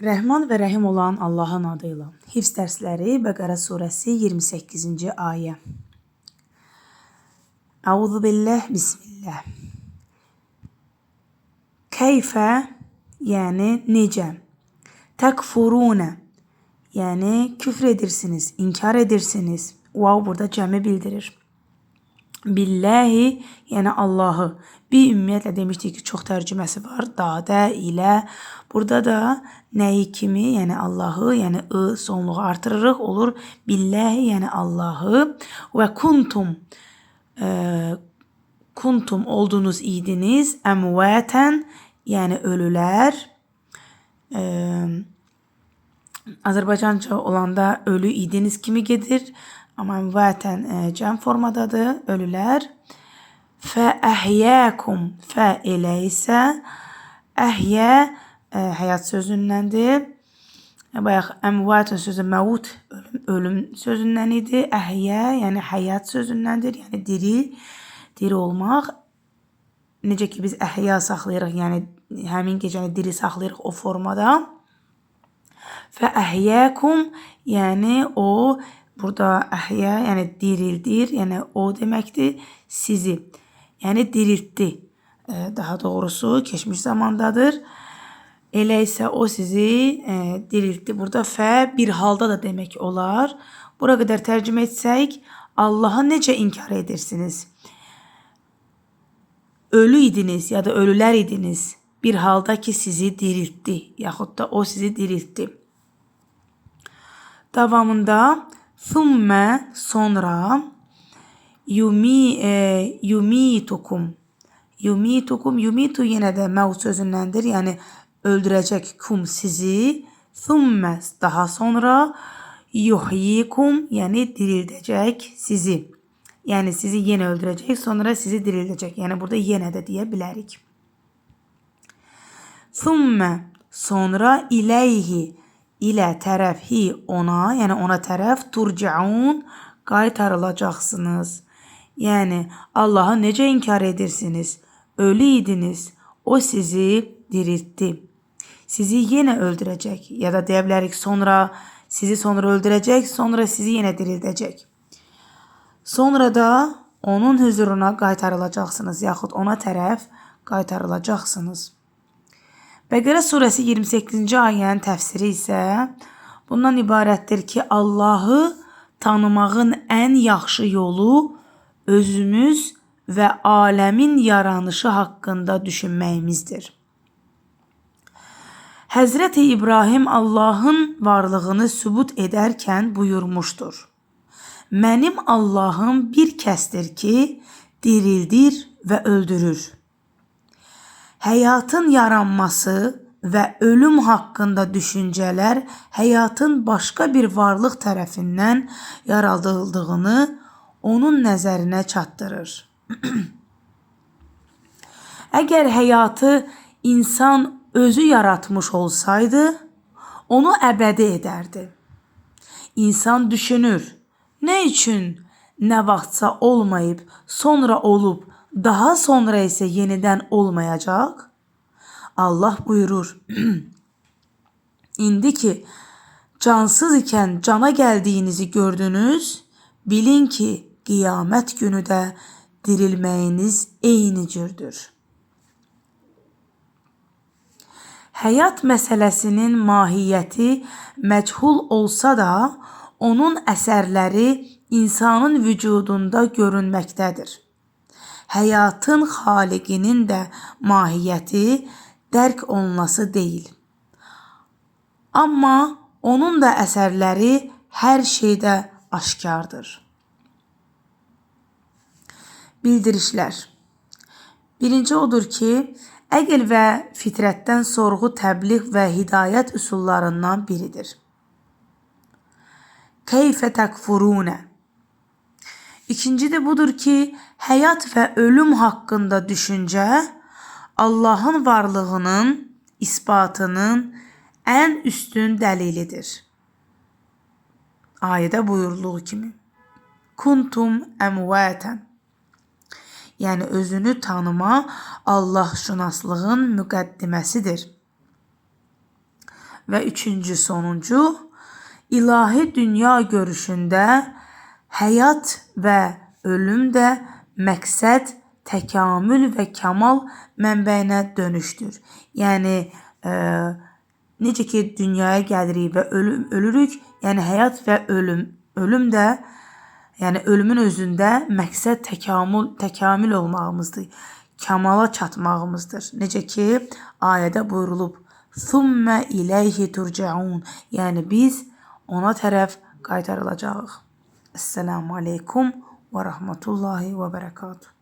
Rəhman və Rəhim olan Allahın adıyla. Hifz dərsləri Bəqərə surəsi 28-ci ayə. Euzu billah, bismillah. Keyfə, yəni necə? Təkfurune, yəni küfr edirsiniz, inkar edirsiniz. Vav burada cəmi bildirir. Billahi, yəni Allahı. Bir ümumiyyətlə demişdik ki, çox tərcüməsi var. Dadə, ilə. Burada da nəyi kimi, yəni Allahı, yəni ı sonluğu artırırıq. Olur billahi, yəni Allahı. Və kuntum, kuntum oldunuz idiniz. Əmvətən, yəni ölülər. Azərbaycanca olanda ölü idiniz kimi gedir. Amma əmvətən cəm formadadır, ölülər. Fə əhyəkum, fə elə isə əhyə həyat sözündəndir. Bayaq əmvətən sözü məvut, ölüm sözündən idi. Əhyə, yəni həyat sözündəndir, yəni diri, diri olmaq. Necə ki biz əhya saxlayırıq, yəni həmin gecəni diri saxlayırıq o formada. Fə əhyəkum, yəni o burada əhyə, yəni dirildir, yəni o deməkdir, sizi. Yəni diriltdi. Daha doğrusu keçmiş zamandadır. Elə isə o sizi diriltdi. Burada fə bir halda da demək olar. Bura qədər tərcümə etsək, Allahı necə inkar edirsiniz? Ölü idiniz ya da ölülər idiniz. Bir halda ki sizi diriltdi, yaxud da o sizi diriltdi. Davamında Thumme sonra yumitukum. Yumitukum, yumitu yenə də məvd sözündəndir. Yəni öldürəcək kum sizi. Thumme daha sonra yuhyikum, yəni dirildəcək sizi. Yəni sizi yenə öldürəcək, sonra sizi dirildəcək. Yəni burada yenə də deyə bilərik. Thumme sonra ileyhi, ilə tərəf hi ona, yəni ona tərəf turcaun qaytarılacaqsınız. Yəni Allahı necə inkar edirsiniz? Ölü idiniz, o sizi diriltdi. Sizi yenə öldürəcək ya da deyə bilərik sonra sizi sonra öldürəcək, sonra sizi yenə dirildəcək. Sonra da onun huzuruna qaytarılacaqsınız, yaxud ona tərəf qaytarılacaqsınız. Bəqərə surəsi 28-ci ayənin təfsiri isə bundan ibarətdir ki, Allahı tanımağın ən yaxşı yolu özümüz və aləmin yaranışı haqqında düşünməyimizdir. Həzrəti İbrahim Allahın varlığını sübut edərkən buyurmuşdur. Mənim Allahım bir kəsdir ki, dirildir və öldürür. Həyatın yaranması və ölüm haqqında düşüncələr həyatın başqa bir varlıq tərəfindən yaradıldığını onun nəzərinə çatdırır. Əgər həyatı insan özü yaratmış olsaydı, onu əbədi edərdi. İnsan düşünür, nə üçün nə vaxtsa olmayıb, sonra olub, daha sonra isə yenidən olmayacaq? Allah buyurur, İndi ki, cansız ikən cana gəldiyinizi gördünüz, bilin ki, qiyamət günü də dirilməyiniz eyni cürdür. Həyat məsələsinin mahiyyəti məchul olsa da, onun əsərləri insanın vücudunda görünməkdədir. Həyatın xaliqinin də mahiyyəti dərk olunası deyil. Amma onun da əsərləri hər şeydə aşkardır. Bildirişlər. Birinci odur ki, əql və fitrətdən sorğu təbliğ və hidayət üsullarından biridir. Keyfə təkfurune. İkinci də budur ki, həyat və ölüm haqqında düşüncə Allahın varlığının isbatının ən üstün dəlilidir. Ayədə buyurulduğu kimi. Kuntum əmvətən. Yəni özünü tanıma Allahşünaslığın müqəddiməsidir. Və üçüncü, sonuncu, ilahi dünya görüşündə həyat və ölüm də məqsəd, təkamül və kamal mənbəyinə dönüşdür. Yəni necə ki dünyaya gəlirik və ölürük, yəni həyat və ölüm, ölüm də, yəni ölümün özündə məqsəd təkamül olmağımızdır. Kamala çatmağımızdır. Necə ki ayədə buyurulub: "Thumma ileyhi turcaun." Yəni biz ona tərəf qaytarılacağıq. Esselamu aleykum və rahmetullahi və bərəkatuhu.